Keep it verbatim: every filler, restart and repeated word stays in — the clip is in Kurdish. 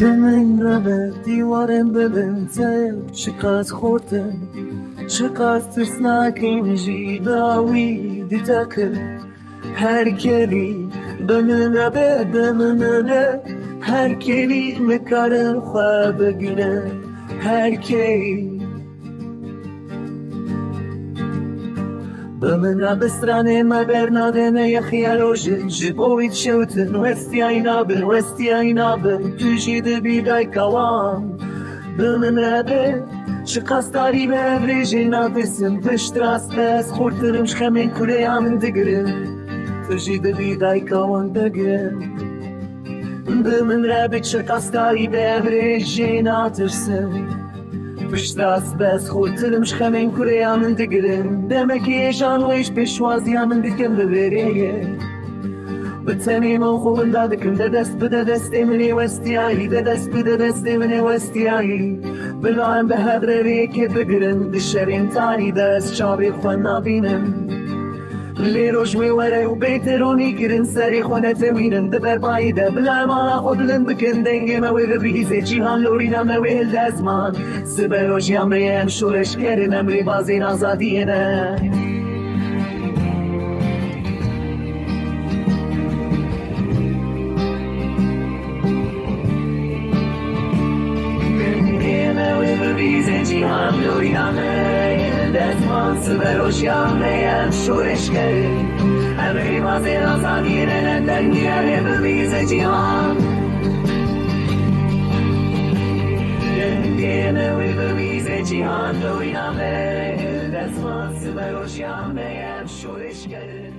Bi min re be dîwarên bilind, çiqas xurt in, çiqas tirsnak in, jî dawî ditekin. Her kelî bi min re be, bi min re, her kelî nikarin xwe bigine. Her kelî Bi min re bi stranê me bernadene, yexiya rojin ji bo wî dişewtin. Westiyayî nabin, westiyayî nabin, tu jî dibî dayka wan. Bi min re be, çiqas tarî be, ev rêjê natirsin. Piştrast be, ez xurtirim, ji xemên kureya min digirin. Tu jî dibî dayka wan, begin. Bi min re be, çiqas tarî be, ev rêjê natirsin. Piştrast be, ez xurtirim, ji xemên kureya min digirin. Demekê êjan wê ji pêşwaziya min dikin, bi vê rêyê bi tenê me û xwe winda dikim. De dest bide destê min ê westiyayî, de dest bide destê min ê westiyayî. Bila em bi hev re rêkê bigirin, di şevên tarî de ez çavê xwe nabînim. Lê roj wê were û bê teronî kirin, serê xwe netewînin di berbayî de. Bila em ala xwe bilind bikin, dengê me wê bibihîze cîhan, lorîna me wê hilde ezman. Sibe rojiya me ye, em şoreş kerin, em rêbazên azadiyê ne. Dengê me wê bibihîze cîhan, lorîna me ye hilde ezman. Sibe rojiya me ye, em şoreş kerin, em rêbazên azadiyê ne. Dengê me wê bibihîze cîhan. Dengê me wê bibihîze cîhan, lorîna me ye hilde ezman. Sibe rojiya me ye, em şoreş kerin.